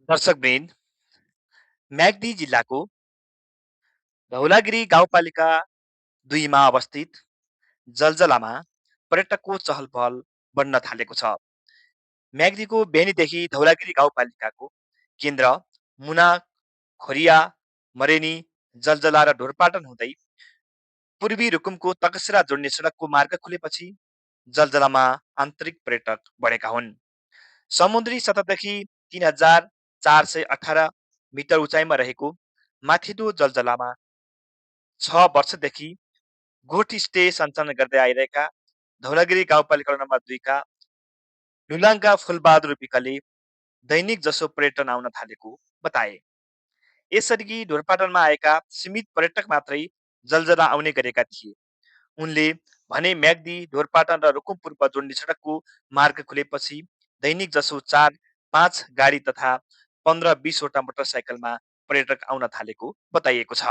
दर्शकवृन्द, म्याग्दी जिल्लाको धौलागिरी गाउँपालिका 2 मा अवस्थित जलजलामा पर्यटकको चहलपहल बढ्न थालेको छ। म्याग्दीको बेनीदेखि धौलागिरी गाउँपालिकाको केन्द्र मुना, खोरिया, मरेनी, जलजला र ढोरपाटन हुँदै पूर्वी रुकुमको तकसरा जोड्ने सडकको मार्ग खुलेपछि जलजलामा आन्तरिक पर्यटक बढेका हुन्। समुद्री सतहदेखि 3,418 मिटर उचाइमा रहेको माथिल्लो जलजलामा 6 वर्षदेखि गोठ स्टे सञ्चालन गर्दै आइरहेका धौलागिरी गाउँपालिका नम्बर 2 का लुलाङ्गा फुलबहादुर विकले दैनिक जसो पर्यटन आउन थालेको बताए। यसअघि ढोरपाटनमा आएका सीमित पर्यटक मात्रै जलजला आउने गरेका थिए। उनले भने म्याग्दी, ढोरपाटन र रुकुम पूर्व जोड्ने सडकको मार्ग खुलेपछि दैनिक जसो 4-5 गाडी तथा 15-20 वटा मोटरसाइकलमा पर्यटक आउन थालेको बताइएको छ।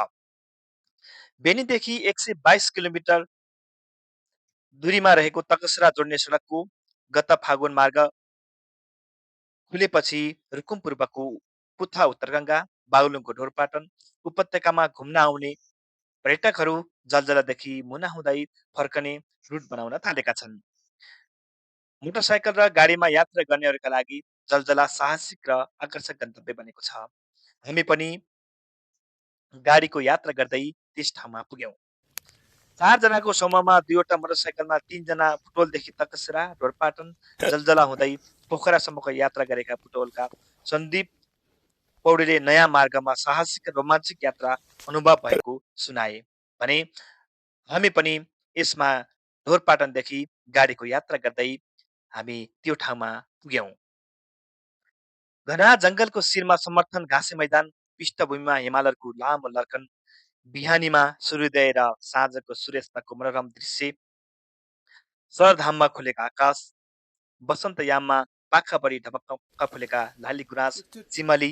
बेनीदेखि 122 किलोमिटर दूरीमा रहेको तकसरा जोड्ने सडकको गत फागुन मार्ग खुलेपछि रुकुम पूर्वको पुथा उत्तरगङ्गा, बागलुङको ढोरपाटन उपत्यकामा घुम्न आउने पर्यटकहरू जलजलादेखि मुना हुँदै फर्कने रुट बनाउन थालेका छन्। मोटरसाइकल र गाडीमा यात्रा गर्नेहरूका लागि जलजला साहसिक र आकर्षक गन्तव्य बनेको छ। हामी पनि गाडीको यात्रा गर्दै त्यस ठाउँमा पुग्यौं। 4 जनाको समूहमा 2 वटा मोटरसाइकलमा 3 जना पुटोलदेखि तकसरा, ढोरपाटन, जलजला हुँदै पोखरासम्मको यात्रा गरेका पुटोलका सन्दीप पौडेलले नयाँ मार्गमा साहसिक रोमाञ्चक यात्रा अनुभव भएको सुनाए। भने हामी पनि यसमा ढोरपाटनदेखि गाडीको यात्रा गर्दै हामी त्यो ठाउँमा पुग्यौं। घना जङ्गलको शिरमा समर्थन घाँसे मैदान, पृष्ठभूमिमा हिमालहरूको लामो लर्कन, बिहानीमा सूर्योदय र साँझको सूर्यास्तको मनोरम दृश्य, सरधाममा खुलेका आकाश, वसन्तयाममा पाखाभरि ढपक्क फुलेका लाली गुराँस, चिमली,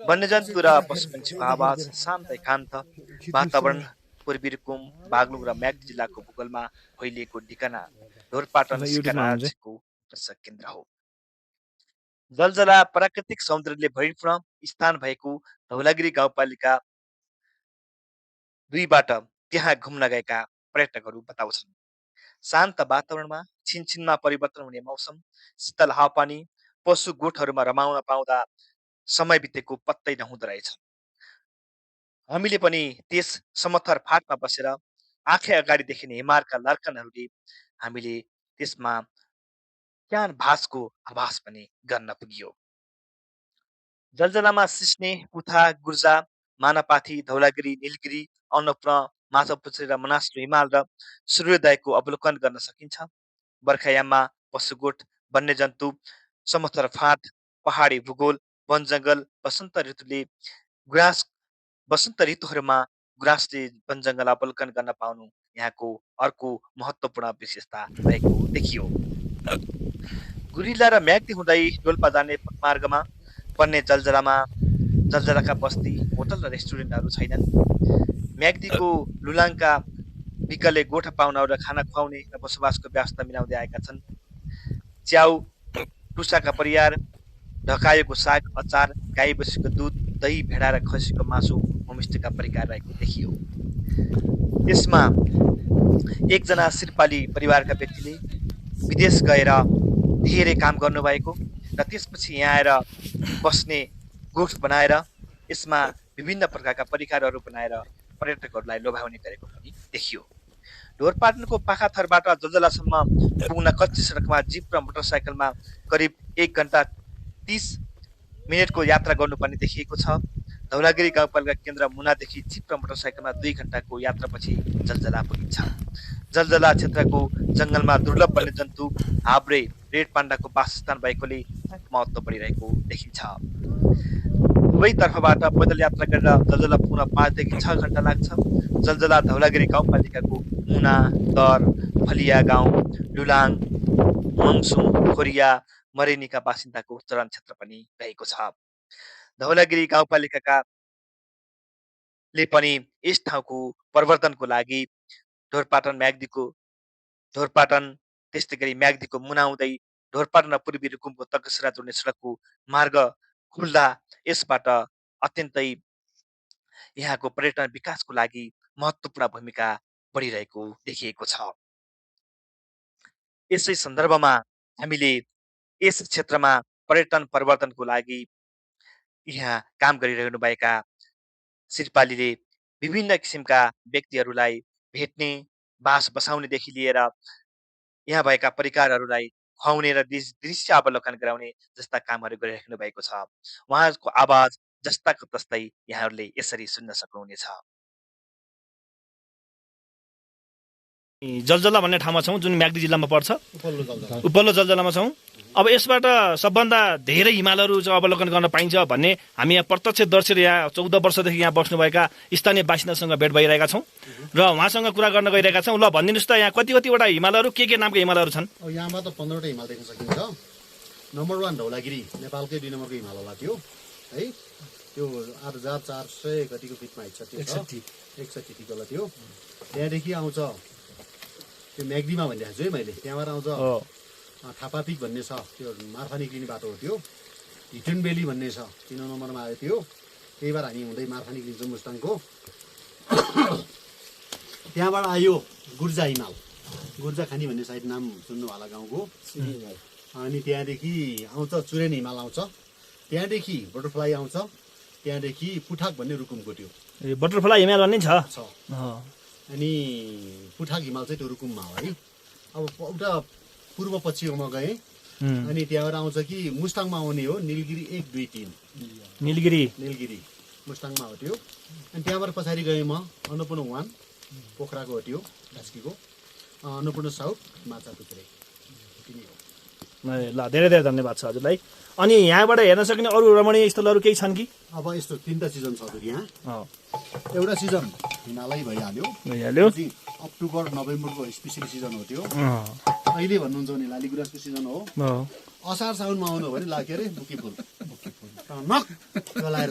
वन्यजन्तु र पशुपन्छीको आवाज, शान्त एकान्त वातावरण, पूर्वी रुकुम, बागलुङ र म्याग्दी जिल्लाको भूगोलमा फैलिएको ठिकाना ढोरपाटन शिकार राज्यको दर्शक केन्द्र हो। जलजला प्राकृतिक सौन्दर्यले भरिपूर्ण स्थान भएको धौलागिरी गाउँपालिका 2बाट त्यहाँ घुम्न गएका पर्यटकहरू बताउँछन्। शान्त वातावरणमा छिनछिनमा परिवर्तन हुने मौसम, शीतल हावापानी, पशु गोठहरूमा रमाउन पाउँदा समय बितेको पत्तै नहुँदो रहेछ। हामीले पनि त्यस समथर फाटमा बसेर आँखे अगाडि देखिने हिमालका लर्कनहरूले हामीले त्यसमा ज्ञान भासको आभास पनि गर्न पुगियो। जलजलामा सिस्ने, पुथा, गुर्जा, मानापाथी, धौलागिरी, निलगिरी, अन्नपूर्ण, माछापुच्छ्रे र मनासलु हिमाल र सूर्योदयको अवलोकन गर्न सकिन्छ। बर्खायाममा पशुगोठ, वन्यजन्तु, समथर फाँट, पहाडी भूगोल, वन जङ्गल, वसन्त ऋतुहरूमा गुराँसले वन जङ्गल अवलोकन गर्न पाउनु यहाँको अर्को महत्त्वपूर्ण विशेषता रहेको देखियो। गुरिल्ला र म्याग्दी हुँदै डोल्पा जाने मार्गमा पर्ने जलजलाका बस्ती, होटल र रेस्टुरेन्टहरू छैनन्। म्याग्दीको लुलाङका विकले गोठा पाहुनाहरू र खाना खुवाउने र बसोबासको व्यवस्था मिलाउँदै आएका छन्। च्याउ, टुसाका परियार, ढकाएको साग, अचार, गाई बसीको दुध, दही, भेडा र खसीको मासु होमस्टेका परिकार रहेको देखियो। त्यसमा एकजना सिरपाली परिवारका व्यक्तिले विदेश गएर धेरै काम गर्नुभएको र त्यसपछि यहाँ आएर बस्ने गोठ बनाएर यसमा विभिन्न प्रकारका परिकारहरू बनाएर पर्यटकहरूलाई लोभ्याउने गरेको पनि देखियो। ढोरपाटनको पाखाथरबाट जलजलासम्म पुग्न कच्ची सडकमा जिप र मोटरसाइकलमा करिब 1 घण्टा 30 मिनटको यात्रा गर्नुपर्ने देखिएको छ। धौलागिरी गाउँपालिका केन्द्र मुनादेखि जिप र मोटरसाइकलमा 2 घण्टाको यात्रापछि जलजला पुगिन्छ। जलजला क्षेत्रको जङ्गलमा दुर्लभ वन्यजन्तु हाब्रे, रेड पाण्डाको वासस्थान भएकोले महत्त्व बढिरहेको देखिन्छ। दुवै तर्फबाट पैदल यात्रा गरेर जलजला पुग्न 5 देखि 6 घण्टा लाग्छ। जलजला धौलागिरी गाउँपालिकाको मुना, दर, फलिया गाउँ, लुलाङ, मङसुङ, खोरिया, मरेनीका बासिन्दाको चरण क्षेत्र पनि रहेको छ। धौलागिरी गाउँपालिकाका ले पनि यस ठाउँको प्रवर्धनको लागि ढोरपाटन त्यस्तै गरी म्याग्दीको मुना हुँदै ढोरपाटन र पूर्वी रुकुमको तकसरा जोड्ने सडकको मार्ग खुल्दा यसबाट अत्यन्तै यहाँको पर्यटन विकासको लागि महत्त्वपूर्ण भूमिका बढिरहेको देखिएको छ। यसै सन्दर्भमा हामीले यस क्षेत्रमा पर्यटन परिवर्तनको लागि यहाँ काम गरिरहनुभएका श्रीपालीले विभिन्न किसिमका व्यक्तिहरूलाई भेट्ने, बास बसाउनेदेखि लिएर यहाँ भएका परिकारहरूलाई खुवाउने र दृश्य अवलोकन गराउने जस्ता कामहरू गरिराख्नु भएको छ। उहाँको आवाज जस्ताको तस्तै यहाँहरूले यसरी सुन्न सक्नुहुनेछ। जलजला भन्ने ठाउँमा छौँ, जुन म्याग्दी जिल्लामा पर्छ, उपल्लो जलजलामा छौँ। अब यसबाट सबभन्दा धेरै हिमालहरू चाहिँ अवलोकन गर्न पाइन्छ भन्ने हामी यहाँ प्रत्यक्षदर्शी यहाँ 14 वर्षदेखि यहाँ बस्नुभएका स्थानीय बासिन्दासँग भेट भइरहेका छौँ र उहाँसँग कुरा गर्न गइरहेका छौँ। ल भनिदिनुहोस् त, यहाँ कतिवटा हिमालहरू के नामको हिमालहरू छन्? यहाँमा त 15वटा हिमाल देख्न सकिन्छ। नम्बर 1 धौलागिरी नेपालकै 2 नम्बरको हिमाल होला त्यो है। त्यो 8400 कतिको फिटमा आइछ त्यो 61 फिट होला त्यो। त्यहाँदेखि आउँछ त्यो म्याग्दीमा भनिरहेको छु है मैले। त्यहाँबाट आउँछ थापापिक भन्ने छ, त्यो मार्फा निक्लिने बाटो हो त्यो। हिटन बेली भन्ने छ 3 नम्बरमा आयो त्यो। त्यही भएर हामी हुँदै मार्फा निक्लिन्छौँ मुस्ताङको। त्यहाँबाट आयो गुर्जा हिमाल, गुर्जा खानी भन्ने साइड नाम सुन्नु होला गाउँको। अनि त्यहाँदेखि आउँछ चुरेन हिमाल आउँछ। त्यहाँदेखि बटरफ्लाई आउँछ। त्यहाँदेखि पुठाक भन्ने रुकुमको त्यो बटरफ्लाई हिमाल भन्ने छ। अनि पुठाक हिमाल चाहिँ त्यो रुकुममा हो है। अब उता पूर्व पश्चिममा गएँ। अनि त्यहाँबाट आउँछ कि मुस्ताङमा आउने हो निलगिरी 1, 2, 3। निलगिरी मुस्ताङमा हो त्यो। अनि त्यहाँबाट पछाडि गएँ म अन्नपूर्ण 1 पोखराको हो त्यो कास्कीको। अन्नपूर्ण साउथ माछापुच्छ्रे। ल धेरै धेरै धन्यवाद छ हजुरलाई। अनि यहाँबाट हेर्न सक्ने अरू रमणीय स्थलहरू केही छन् कि? अब यस्तो 3टा सिजन छ हजुर यहाँ। एउटा सिजन हिमालय भइहाल्यो, अक्टोबर नोभेम्बरको स्पेसियल सिजन हो त्यो। अहिले भन्नुहुन्छ भने लालीगुराँसको सिजन हो। असार साउनमा आउनु हो भने के अरे बुकी फुल लगाएर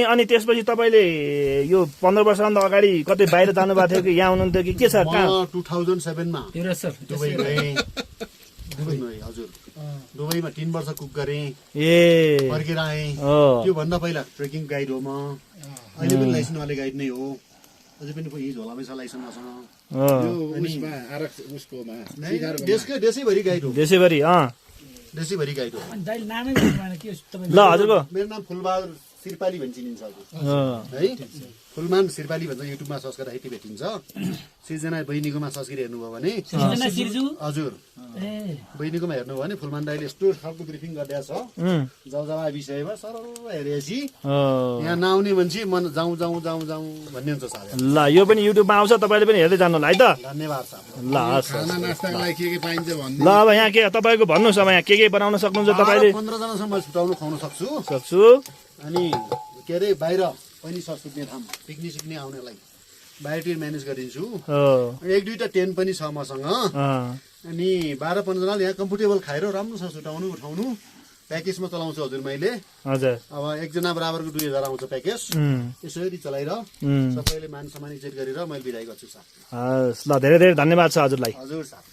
अनि त्यसपछि तपाईँले यो 15 वर्षभन्दा अगाडि कतै बाहिर जानुभएको थियो कि यहाँ हुनुहुन्थ्यो कि के छ? 2007 मा दुबई गएँ। हजुर दुबईमा 3 वर्ष कुक गरेँ, फर्केर आएँ। त्यो भन्दा पहिला ट्रेकिङ गाइड हो म। अहिले पनि लाइसेन्स वाले गाइड नै हो। अझै पनि यही झोलामै छ लाइसेन्स मसँग। देशैभरि गाइड हो। देशैभरि गाइड हो। ल हजुरको मेरो नाम फुलबहादुर श्रीपाली भन्छ चिनिन्छ है। फुलमान श्रीपाली भन्छ युट्युबमा सर्च गर्दाखेरि भेटिन्छ। सृजना बहिनीकोमा सर्च गरी हेर्नुभयो भने हजुर बहिनीकोमा हेर्नुभयो भने फुलमान दाइले यस्तो खालको ब्रिफिङ गरिदिएको छ जलजला विषयमा। सरल हेरेपछि यहाँ नआउने मान्छे मन जाउँ जाउँ जाउँ जाउँ भन्ने हुन्छ साथै। ल यो पनि युट्युबमा आउँछ, तपाईँले पनि हेर्दै जानु होला है त। धन्यवाद साहब। ल खाना नास्ताको लागि के पाइन्छ भन्नु। ल अब यहाँ के तपाईँको भन्नुहोस्, अब यहाँ के बनाउन सक्नुहुन्छ तपाईँले? 15 जनासम्म छुटाउनु खुवाउन सक्छु। अनि के अरे बाहिर पनि सुत्ने ठाउँ पिकनिक सिक्ने आउनेलाई बाहिरतिर म्यानेज गरिदिन्छु। 1-2टा टेन्ट पनि छ मसँग। अनि 12-15 जनाले यहाँ कम्फोर्टेबल खाएर राम्रो छ सुटाउनु उठाउनु। प्याकेजमा चलाउँछु हजुर मैले। हजुर अब 1 जना बराबरको 2000 आउँछ प्याकेज। यसरी चलाएर सबैले मान सम्मान इज्जत गरेर मैले बिदाई गर्छु सर। ल धेरै धेरै धन्यवाद छ हजुरलाई। हजुर सर।